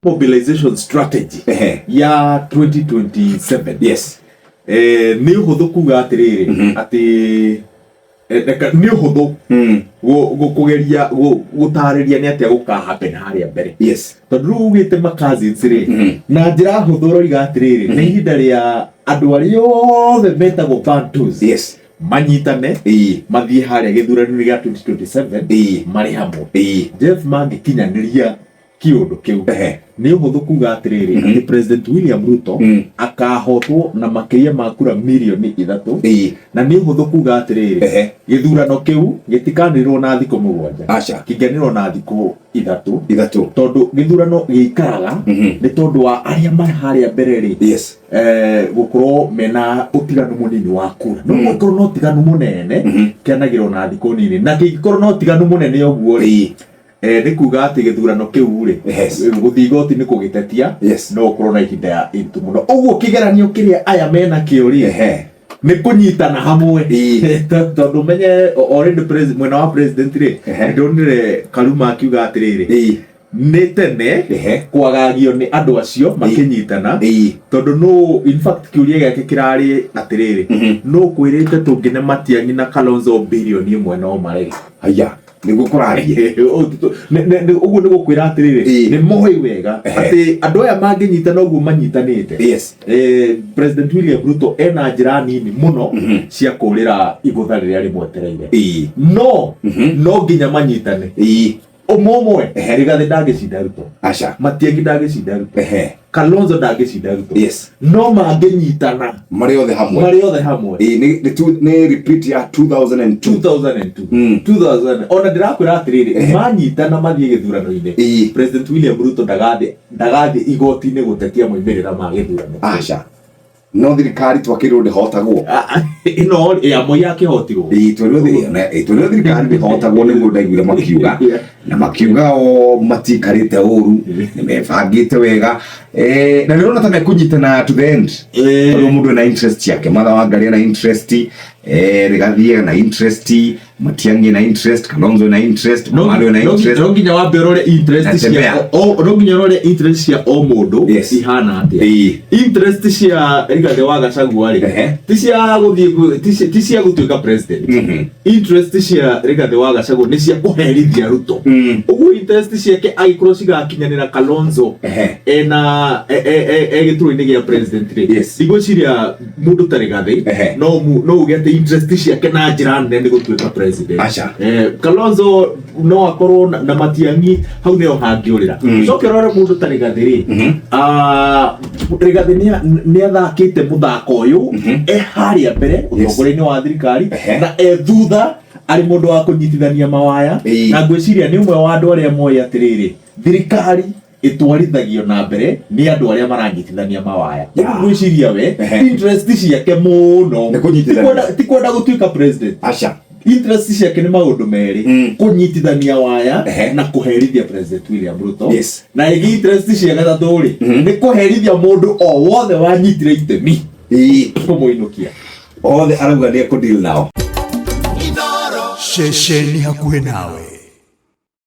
Mobilization strategy ya 2027. Nĩ ũhũthũ kuga atĩrĩrĩ atĩ nĩ ũhũthũ kũgeria gũtarĩria nĩ atĩa gũka happen harĩa mbere, tondũ rĩu ugĩte ma cousins rĩ, na njĩra hũthũ ũroiga atĩrĩrĩ, nĩ ihinda rĩa andũ arĩa othe metagwo Bantus manyitane, mathiĩ harĩa gĩthurano-inĩ gĩa 2027 marĩ hamwe. Jeff, mangĩkinyanĩria kĩũndũ kĩu, nĩ ũhũthũ kuga atĩrĩrĩ atĩ President William Ruto akahotwo na makĩria ma kura mirioni 3. Na nĩ ũhũthũ kuga atĩrĩrĩ, gĩthurano kĩu gĩtikanĩrĩrwo na thikũ 7. Aca. Kĩngĩanĩrĩrwo na thikũ 3. 3. Tondũ gĩthurano gĩikaraga nĩ tondũ wa arĩa marĩ harĩa mbere rĩ, gũkorwo mena ũtiganu mũnini wa kura. No kũngĩkorwo na ũtiganu mũnene, kĩanagĩrwo na thikũ nini. Na kĩngĩkorwo na ũtiganu mũnene ũguo rĩ, nĩ kuga atĩ gĩthurano kĩu rĩ, gũthiĩ igoti-inĩ kũgĩtetia no ũkorwo na ihinda ya iritũ mũno. Ũguo kĩgeranio kĩrĩa aya mena kĩo rĩ, nĩ kũnyitana hamwe. Tondũ menye already mwena wa president rĩ, ndonire Karuma akiuga atĩrĩrĩ, nĩ tene kwagagio nĩ andũ acio makĩnyitana, tondũ no in fact kĩũria gĩake kĩrarĩ atĩrĩrĩ, no kwĩrĩte tũngĩne Matiang'i na Kalonzo birioni 1 no marege? Haya, nĩguo kũrathiĩ. Ũguo nĩ gũkwĩra atĩrĩrĩ, nĩ moĩ wega atĩ andũ aya mangĩnyitana ũguo manyitanĩte, President William Ruto ena njĩra nini mũno cia kũrĩra igũtha rĩrĩa rĩmwetereire. No no nginya manyitane ũmwe ũmwe. Rigathĩ ndangĩcinda Ruto. Aca. Matiang'i ndangĩcinda Ruto. Kalonzo ndangĩcinda Ruto. No mangĩnyitana marĩ othe hamwe, marĩ othe hamwe, Ĩĩ, nĩ repeat ya 2002. 2002. 2000. Ona ndĩrakwĩra atĩrĩrĩ, manyitana mathiĩ gĩthurano-inĩ, President William Ruto ndagathiĩ igoti-inĩ gũtetia moimĩrĩra ma gĩthurano. Aca, no thirikari twakĩrwo ndĩhotagwo. Ah, ah, ĩno ya Moi akĩhotirwo. Ĩĩ, twĩrwo thirikari ndĩhotagwo, nĩguo ndaiguire makiuga, na makiuga o matikarĩte ũru, nĩ mebangĩte wega. Na nĩũrona ta mekũnyitana to the end, tondũ mũndũ ena interest ciake. Martha Wangari ena interest, Rigathi ena interest, Matiang'i ena interest, Kalonzo ena interest, Mamaru ena interest. No nginya wambe ũrore interest cia Natembea. No nginya ũrore interest cia o mũndũ ihana atĩa. Interest cia Rigathĩ wa Gachagua rĩ, ti cia gũthiĩ ti cia gũtuĩka president. Interest cia Rigathĩ wa Gachagua nĩ cia kũherithia Ruto. Ũguo interest ciake angĩkorwo cigakinyanĩra Kalonzo ena e gĩturwa-inĩ gĩa president rĩ, ndigwĩciria mũndũ ta Rigathĩ no uge atĩ interest ciake na njĩra nene nĩ gũtuĩka president. Aca. Kalonzo no akorwo na Matiang'i hau nĩho hangĩũrĩra. Coke ũrore mũndũ ta Rigathĩ rĩ, ah, Rigathĩ nĩ athakĩte mũthako ũyũ e harĩa mbere ũtongoria-inĩ wa thirikari na e thutha arĩ mũndũ wa kũnyitithania mawaya. Na ngwĩciria nĩ ũmwe wa andũ arĩa moĩ atĩrĩrĩ, thirikari ĩtwarithagio na mbere nĩ andũ arĩa maranyitithania mawaya. Ũguo ngwĩciria we interest ciake mũno Nĩ kũnyitithania. Ti kwenda gũtuĩka president. Aca. Interest ciake nĩ maũndũ merĩ, kũnyitithania waya na kũherithia President William Ruto. Na ĩngĩ interest cia gatatũ rĩ, nĩ kũherithia mũndũ o wothe wanyitire itemi kũmũinũkia. Othe arauga nĩ ekũdeal nao. Ceceni hakuhĩ nawe.